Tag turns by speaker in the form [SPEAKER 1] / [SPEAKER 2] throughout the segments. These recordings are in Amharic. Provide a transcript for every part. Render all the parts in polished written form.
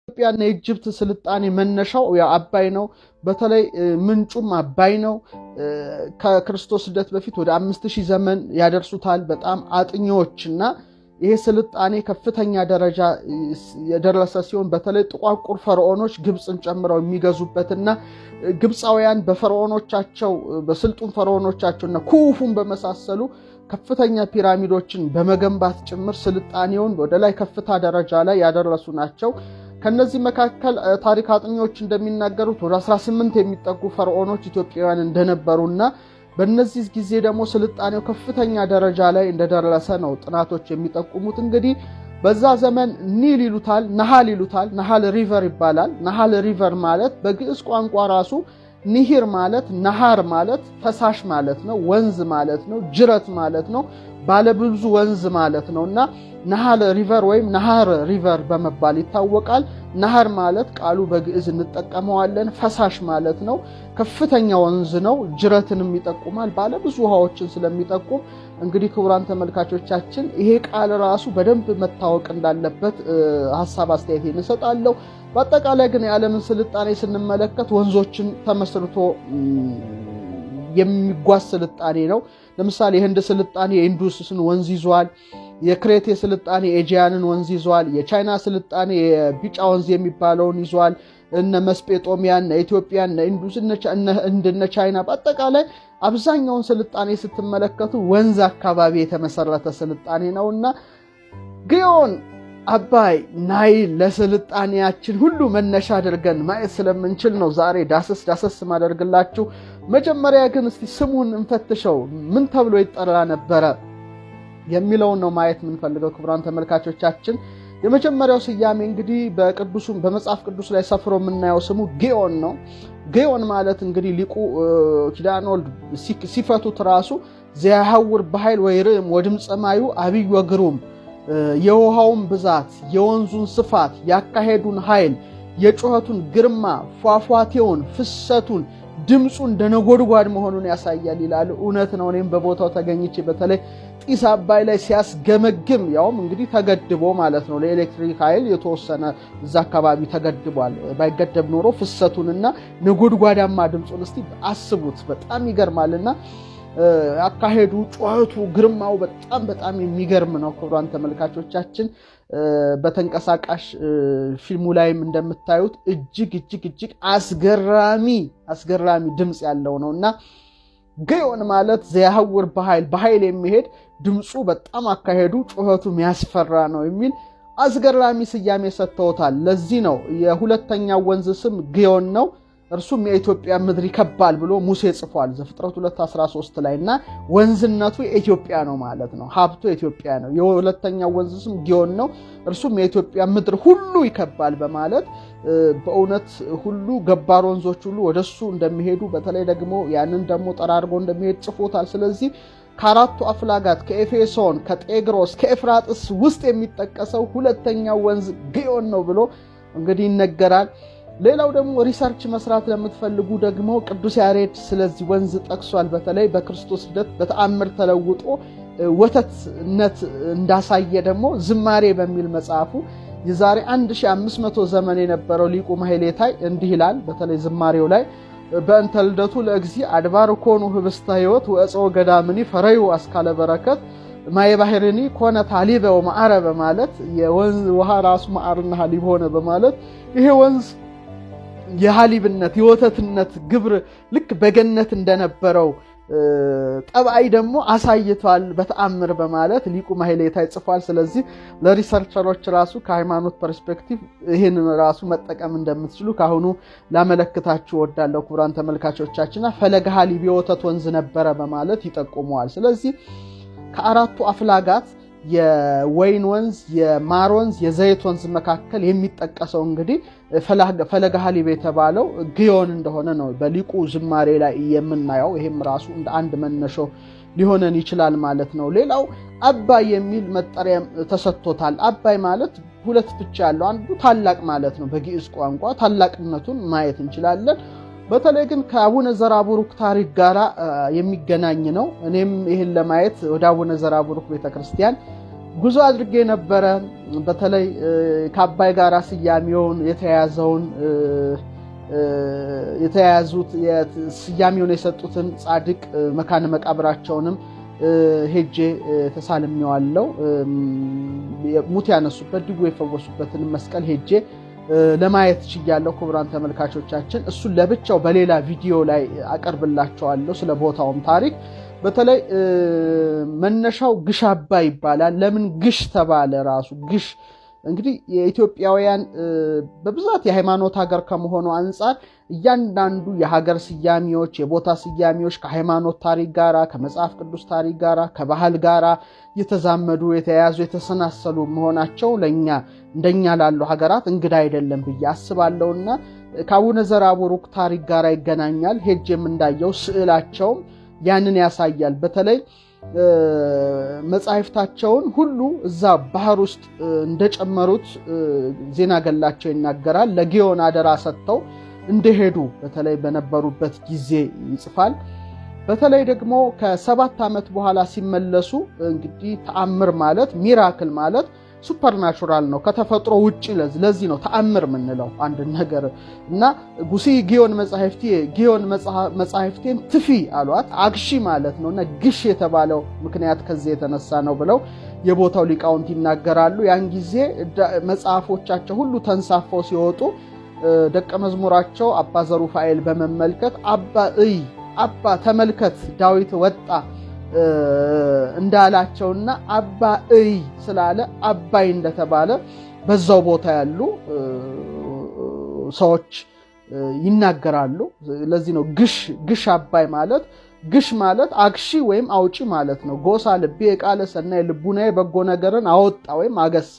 [SPEAKER 1] የኢትዮጵያና የ Egypt ስልጣኔ መነሻው ያው አባይ ነው። በተለይ ምንጩም አባይ ነው። ከክርስቶስ ልደት በፊት ወደ 5000 ዘመን ያደርሱታል በጣም አጥኚዎች እና ይሄ ስልጣኔ ከፍተኛ ደረጃ የደረሰ ሲሆን በተለይ ጥቋቁር ፈርዖኖች ግብፅን ጨምረው የሚገዙበትና ግብፃውያን በፈርዖኖቻቸው በስልጡን ፈርዖኖቻቸውና ኩፉን በመሳሰሉ ከፍተኛ ፒራሚዶችን በመገንባት ጭምር ስልጣኔውን ወደ ላይ ከፍታ ደረጃ ላይ ያደረሱ ናቸው። ከነዚህ መካከል ታሪክ አጥኚዎች እንደሚናገሩት ወደ 18 የሚጠጉ ፈርዖኖች ኢትዮጵያውያን እንደነበሩና በእነዚህ ጊዜ ደግሞ ስልጣኔው ከፍተኛ ደረጃ ላይ እንደደረሰ ነው ጥናቶች የሚጠቁሙት። እንግዲህ በዛ ዘመን ኒል ይሉታል፣ ናሃል ይሉታል። ናሃል River ይባላል። ናሃል River ማለት በግዕዝ ቋንቋ ራሱ ንሂር ማለት نهر ማለት ፈሳሽ ማለት ነው፣ ወንዝ ማለት ነው፣ ጅረት ማለት ነው፣ ባለብዙ ወንዝ ማለት ነው እና ናሃል River ወይም نهر River በመባል ይታወቃል። نهر ማለት ቃሉ በግዕዝ እንጠቀመዋለን፣ ፈሳሽ ማለት ነው። ከፍተኛ ወንዝ ነው፣ ጅረትንም ይጠቁማል። ባለብዙ ውሃዎችን ስለሚጠቁም እንግዲህ ክቡራን ተመልካቾቻችን ይሄ ቃል ራሱ በደንብ መታወቅ እንዳለበት ሀሳብ አስተያየት እንሰጣለሁ። በአጠቃላይ ግን የዓለምን ስልጣኔ ስንመለከት ወንዞችን ተመስርቶ የሚጓዝ ስልጣኔ ነው። ለምሳሌ የህንድ ስልጣኔ የኢንዱስን ወንዝ ይዟል። የክሬቴ ስልጣኔ የኤጂያንን ወንዝ ይዟል። የቻይና ስልጣኔ የቢጫ ወንዝ የሚባለውን ይዟል። እነ መስጴጦሚያ፣ እነ ኢትዮጵያ፣ እነ ኢንዱስ፣ እነ ህንድ፣ እነ ቻይና በአጠቃላይ አብዛኛውን ስልጣኔ ስትመለከቱ ወንዝ አካባቢ የተመሰረተ ስልጣኔ ነውና ግዮን፣ አባይ፣ ናይል ለስልጣኔያችን ሁሉ መነሻ አድርገን ማየት ስለምንችል ነው ዛሬ ዳሰስ ዳሰስ ማደርግላችሁ። መጀመሪያ ግን እስቲ ስሙን እንፈትሸው። ምን ተብሎ ይጠራ ነበረ የሚለውን ነው ማየት የምንፈልገው ክቡራን ተመልካቾቻችን። የመጀመሪያው ስያሜ እንግዲህ በቅዱሱ በመጽሐፍ ቅዱስ ላይ ሰፍሮ የምናየው ስሙ ግዮን ነው። ግዮን ማለት እንግዲህ ሊቁ ኪዳነ ወልድ ሲፈቱት ራሱ ዘያሐውር በኃይል ወይርዕም ወድምፀ ማዩ አብይ ወግሩም፣ የውሃውን ብዛት፣ የወንዙን ስፋት፣ ያካሄዱን ኃይል፣ የጩኸቱን ግርማ፣ ፏፏቴውን፣ ፍሰቱን፣ ድምፁ እንደ ነጎድጓድ መሆኑን ያሳያል ይላሉ። እውነት ነው። እኔም በቦታው ተገኝቼ በተለይ ጢስ አባይ ላይ ሲያስገመግም፣ ያውም እንግዲህ ተገድቦ ማለት ነው፣ ለኤሌክትሪክ ኃይል የተወሰነ እዛ አካባቢ ተገድቧል። ባይገደብ ኖሮ ፍሰቱንና ነጎድጓዳማ ድምፁን እስቲ አስቡት። በጣም ይገርማልና አካሄዱ፣ ጩኸቱ፣ ግርማው በጣም በጣም የሚገርም ነው። ክቡራን ተመልካቾቻችን በተንቀሳቃሽ ፊልሙ ላይም እንደምታዩት እጅግ እጅግ እጅግ አስገራሚ አስገራሚ ድምፅ ያለው ነው እና ግዮን ማለት ዘያህውር በኃይል፣ በኃይል የሚሄድ፣ ድምፁ በጣም አካሄዱ ጩኸቱ የሚያስፈራ ነው የሚል አስገራሚ ስያሜ ሰጥተውታል። ለዚህ ነው የሁለተኛው ወንዝ ስም ግዮን ነው። እርሱም የኢትዮጵያ ምድር ይከባል ብሎ ሙሴ ጽፏል ዘፍጥረት 2:13 ላይ እና ወንዝነቱ የኢትዮጵያ ነው ማለት ነው። ሀብቱ የኢትዮጵያ ነው። የሁለተኛው ወንዝ ስም ጊዮን ነው። እርሱም የኢትዮጵያ ምድር ሁሉ ይከባል በማለት በእውነት ሁሉ ገባር ወንዞች ሁሉ ወደሱ እንደሚሄዱ በተለይ ደግሞ ያንን ደግሞ ጠራርጎ እንደሚሄድ ጽፎታል። ስለዚህ ከአራቱ አፍላጋት ከኤፌሶን፣ ከጤግሮስ፣ ከኤፍራጥስ ውስጥ የሚጠቀሰው ሁለተኛው ወንዝ ግዮን ነው ብሎ እንግዲህ ይነገራል። ሌላው ደግሞ research መስራት ለምትፈልጉ ደግሞ ቅዱስ ያሬድ ስለዚህ ወንዝ ጠቅሷል። በተለይ በክርስቶስ ልደት በተአምር ተለውጦ ወተትነት እንዳሳየ ደግሞ ዝማሬ በሚል መጽሐፉ የዛሬ 1500 ዘመን የነበረው ሊቁ ማሕሌታይ እንዲህ ይላል። በተለይ ዝማሬው ላይ በእንተ ልደቱ ለእግዚእ አድባር ኮኑ ህብስተ ሕይወት ወእፀወ ገዳምኒ ፈረዩ አስካለ በረከት ማየ ባሕርኒ ኮነ ታሊበ ወማዕረ በማለት የወንዝ ውሃ ራሱ ማዕርና ሀሊብ ሆነ በማለት ይሄ ወንዝ የሀሊብነት የወተትነት ግብር ልክ በገነት እንደነበረው ጠባይ ደግሞ አሳይቷል በተአምር በማለት ሊቁ ማሕሌታይ ጽፏል። ስለዚህ ለ researcher ኦች ራሱ ከሃይማኖት perspective ይህንን ራሱ መጠቀም እንደምትችሉ ከአሁኑ ላመለክታችሁ እወዳለሁ። ክቡራን ተመልካቾቻችንና ፈለገ ሀሊብ የወተት ወንዝ ነበረ በማለት ይጠቁመዋል። ስለዚህ ከአራቱ አፍላጋት የወይን ወንዝ፣ የማር ወንዝ፣ የዘይት ወንዝ መካከል የሚጠቀሰው እንግዲህ ፈለገ ሀሊብ የተባለው ግዮን እንደሆነ ነው በሊቁ ዝማሬ ላይ የምናየው። ይሄም ራሱ እንደ አንድ መነሾ ሊሆነን ይችላል ማለት ነው። ሌላው አባይ የሚል መጠሪያ ተሰጥቶታል። አባይ ማለት ሁለት ፍቻ ያለው፣ አንዱ ታላቅ ማለት ነው። በግዕዝ ቋንቋ ታላቅነቱን ማየት እንችላለን። በተለይ ግን ከአቡነ ዘርአብሩክ ታሪክ ጋር የሚገናኝ ነው። እኔም ይህን ለማየት ወደ አቡነ ዘርአብሩክ ቤተክርስቲያን ጉዞ አድርጌ ነበረ። በተለይ ከአባይ ጋር ስያሜውን የተያዘውን የተያያዙት ስያሜውን የሰጡትን ጻድቅ መካነ መቃብራቸውንም ሄጄ ተሳልሜዋለሁ። ሙት ያነሱበት ድውይ የፈወሱበትን መስቀል ሄጄ ለማየት ችያለሁ። ክቡራን ተመልካቾቻችን እሱን ለብቻው በሌላ ቪዲዮ ላይ አቀርብላቸዋለሁ፣ ስለ ቦታውም ታሪክ። በተለይ መነሻው ግሽ አባይ ይባላል። ለምን ግሽ ተባለ? ራሱ ግሽ እንግዲህ የኢትዮጵያውያን በብዛት የሃይማኖት ሀገር ከመሆኑ አንጻር እያንዳንዱ የሀገር ስያሜዎች፣ የቦታ ስያሜዎች ከሃይማኖት ታሪክ ጋራ፣ ከመጽሐፍ ቅዱስ ታሪክ ጋራ፣ ከባህል ጋራ የተዛመዱ፣ የተያያዙ፣ የተሰናሰሉ መሆናቸው ለእኛ እንደኛ ላሉ ሀገራት እንግዳ አይደለም ብዬ አስባለሁና ከአቡነ ዘርዓ ቡሩክ ታሪክ ጋራ ይገናኛል። ሄጄም እንዳየው ስዕላቸውም ያንን ያሳያል። በተለይ መጻሕፍታቸውን ሁሉ እዛ ባህር ውስጥ እንደጨመሩት ዜና ገላቸው ይናገራል። ለጊዮን አደራ ሰጥተው እንደሄዱ በተለይ በነበሩበት ጊዜ ይጽፋል። በተለይ ደግሞ ከ7 ዓመት በኋላ ሲመለሱ እንግዲህ ተአምር ማለት miracle ማለት supernatural ነው፣ ከተፈጥሮ ውጭ። ለዚህ ነው ተአምር የምንለው አንድ ነገር እና ጉሥዒ ግዮን መጻሕፍትየ፣ ግዮን መጻሕፍቴን ትፊ አሏት፣ አግሺ ማለት ነው። እና ግሽ የተባለው ምክንያት ከዚህ የተነሳ ነው ብለው የቦታው ሊቃውንት ይናገራሉ። ያን ጊዜ መጽሐፎቻቸው ሁሉ ተንሳፈው ሲወጡ ደቀ መዝሙራቸው አባ ዘሩፋኤል በመመልከት አባ እይ፣ አባ ተመልከት፣ ዳዊት ወጣ እንዳላቸውና አባ እይ ስላለ አባይ እንደተባለ በዛው ቦታ ያሉ ሰዎች ይናገራሉ። ለዚህ ነው ግሽ፣ ግሽ አባይ ማለት፣ ግሽ ማለት አግሺ ወይም አውጪ ማለት ነው። ጎሳ ልቤ የቃለ ሰናይ፣ ልቡናዬ በጎ ነገርን አወጣ ወይም አገሳ፣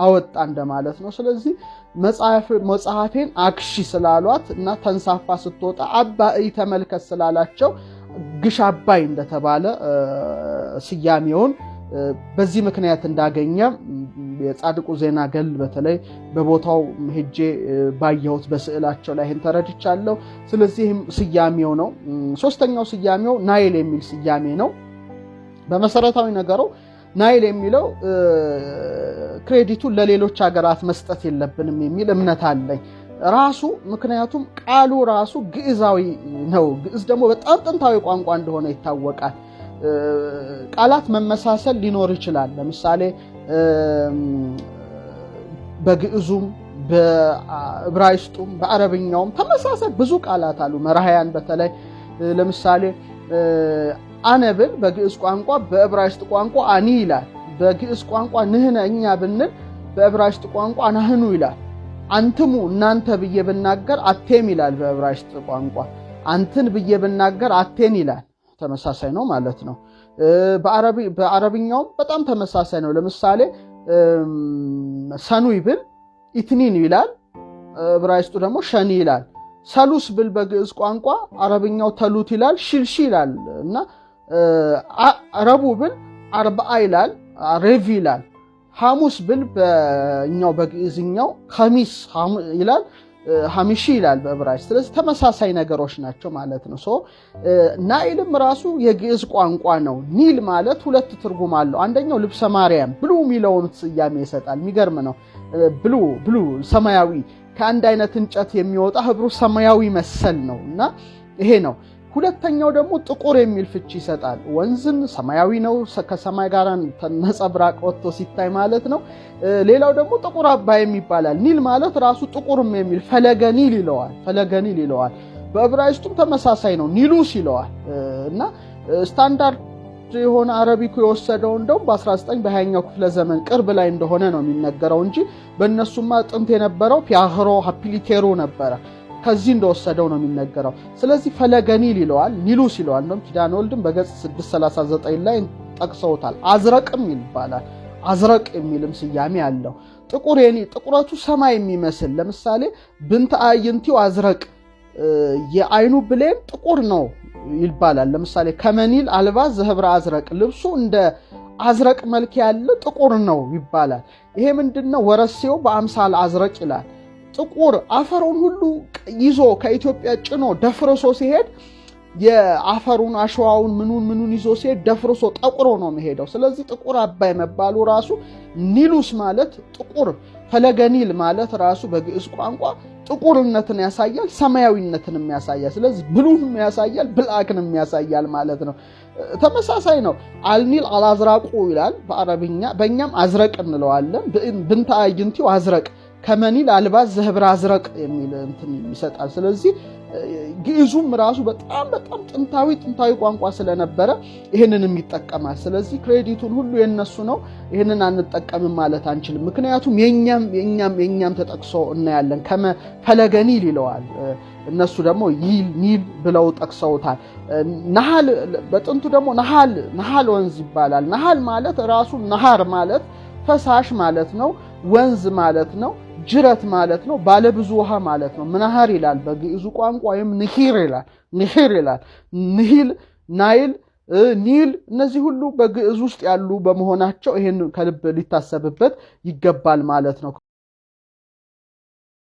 [SPEAKER 1] አወጣ እንደማለት ነው። ስለዚህ መጽሐፌን አግሺ ስላሏት እና ተንሳፋ ስትወጣ አባ እይ ተመልከት ስላላቸው ግሽ አባይ እንደተባለ ስያሜውን በዚህ ምክንያት እንዳገኘ የጻድቁ ዜና ገል በተለይ በቦታው ሄጄ ባየሁት በስዕላቸው ላይ ይህን ተረድቻለሁ። ስለዚህም ስያሜው ነው። ሶስተኛው ስያሜው ናይል የሚል ስያሜ ነው። በመሰረታዊ ነገሩ ናይል የሚለው credit ኡን ለሌሎች ሀገራት መስጠት የለብንም የሚል እምነት አለኝ። ራሱ ምክንያቱም ቃሉ ራሱ ግዕዛዊ ነው። ግዕዝ ደግሞ በጣም ጥንታዊ ቋንቋ እንደሆነ ይታወቃል። ቃላት መመሳሰል ሊኖር ይችላል። ለምሳሌ በግዕዙም በዕብራይስጡም በአረብኛውም ተመሳሳይ ብዙ ቃላት አሉ። መራሕያን በተለይ ለምሳሌ አነ ብል በግዕዝ ቋንቋ በዕብራይስጥ ቋንቋ አኒ ይላል። በግዕዝ ቋንቋ ንህነ እኛ ብንል በዕብራይስጥ ቋንቋ ናህኑ ይላል። አንትሙ እናንተ ብዬ ብናገር አቴም ይላል በዕብራይስጥ ቋንቋ። አንትን ብዬ ብናገር አቴን ይላል። ተመሳሳይ ነው ማለት ነው። በአረብኛውም በጣም ተመሳሳይ ነው። ለምሳሌ ሰኑይ ብል ኢትኒን ይላል። ዕብራይስጡ ደግሞ ሸኒ ይላል። ሰሉስ ብል በግዕዝ ቋንቋ አረብኛው ተሉት ይላል፣ ሽልሺ ይላል። እና ረቡ ብል አርባአ ይላል፣ ሬቪ ይላል። ሐሙስ ብል በእኛው በግዕዝኛው ከሚስ ይላል፣ ሐሚሺ ይላል በዕብራይስጥ። ስለዚህ ተመሳሳይ ነገሮች ናቸው ማለት ነው። So ናይልም ራሱ የግዕዝ ቋንቋ ነው። ኒል ማለት ሁለት ትርጉም አለው። አንደኛው ልብሰ ማርያም blue የሚለውን ስያሜ ይሰጣል። የሚገርም ነው። Blue፣ blue ሰማያዊ፣ ከአንድ አይነት እንጨት የሚወጣ ህብሩ ሰማያዊ መሰል ነው እና ይሄ ነው። ሁለተኛው ደግሞ ጥቁር የሚል ፍቺ ይሰጣል። ወንዝን ሰማያዊ ነው፣ ከሰማይ ጋር ነጸብራቅ ወጥቶ ሲታይ ማለት ነው። ሌላው ደግሞ ጥቁር አባይም ይባላል። ኒል ማለት ራሱ ጥቁርም የሚል ፈለገ ኒል ይለዋል። ፈለገ ኒል ይለዋል። በዕብራይስጡም ተመሳሳይ ነው፣ ኒሉስ ይለዋል። እና ስታንዳርድ የሆነ Arabic ኡ የወሰደው እንደውም በ19 በ20ኛው ክፍለ ዘመን ቅርብ ላይ እንደሆነ ነው የሚነገረው እንጂ በእነሱማ ጥንት የነበረው ፒያህሮ ሀፒሊቴሮ ነበረ። ከዚህ እንደወሰደው ነው የሚነገረው። ስለዚህ ፈለገ ኒል ይለዋል፣ ኒሉስ ይለዋል። እንደውም ኪዳነ ወልድም በገጽ 639 ላይ ጠቅሰውታል። አዝረቅም ይባላል። አዝረቅ የሚልም ስያሜ አለው። ጥቁር ጥቁረቱ ሰማይ የሚመስል፣ ለምሳሌ ብንተ አዕይንቲው አዝረቅ፣ የአይኑ ብሌን ጥቁር ነው ይባላል። ለምሳሌ ከመኒል አልባ ዘህብረ አዝረቅ፣ ልብሱ እንደ አዝረቅ መልክ ያለ ጥቁር ነው ይባላል። ይሄ ምንድነው? ወረሴው በአምሳል አዝረቅ ይላል። ጥቁር አፈሩን ሁሉ ይዞ ከኢትዮጵያ ጭኖ ደፍርሶ ሲሄድ የአፈሩን አሸዋውን ምኑን ምኑን ይዞ ሲሄድ ደፍርሶ ጠቁሮ ነው የሚሄደው። ስለዚህ ጥቁር አባይ መባሉ ራሱ ኒሉስ ማለት ጥቁር፣ ፈለገ ኒል ማለት ራሱ በግዕዝ ቋንቋ ጥቁርነትን ያሳያል፣ ሰማያዊነትንም ያሳያል። ስለዚህ blue ንም ያሳያል፣ black ንም ያሳያል ማለት ነው። ተመሳሳይ ነው። አልኒል አልአዝራቁ ይላል በአረብኛ፣ በእኛም አዝረቅ እንለዋለን። ብንተ አዕይንቲው አዝረቅ ከመኒል አልባዝ ዘህብረ አዝረቅ የሚል እንትን ይሰጣል። ስለዚህ ግዕዙም ራሱ በጣም በጣም ጥንታዊ ጥንታዊ ቋንቋ ስለነበረ ይህንንም ይጠቀማል። ስለዚህ credit ኡን ሁሉ የነሱ ነው። ይህንን አንጠቀምም ማለት አንችልም። ምክንያቱም የኛም የኛም የኛም ተጠቅሶ እናያለን። ከመ ፈለገ ኒል ይለዋል። እነሱ ደግሞ ይል ኒል ብለው ጠቅሰውታል። ናሃል በጥንቱ ደግሞ ናሃል ናሃል ወንዝ ይባላል። ናሃል ማለት ራሱ نهر ማለት ፈሳሽ ማለት ነው። ወንዝ ማለት ነው። ጅረት ማለት ነው። ባለብዙ ውሃ ማለት ነው። ምናሃር ይላል በግዕዙ ቋንቋ ወይም ንሂር ይላል። ንሂር ይላል። ንሂል፣ ናይል፣ ኒል እነዚህ ሁሉ በግዕዝ ውስጥ ያሉ በመሆናቸው ይሄን ከልብ ሊታሰብበት ይገባል ማለት ነው።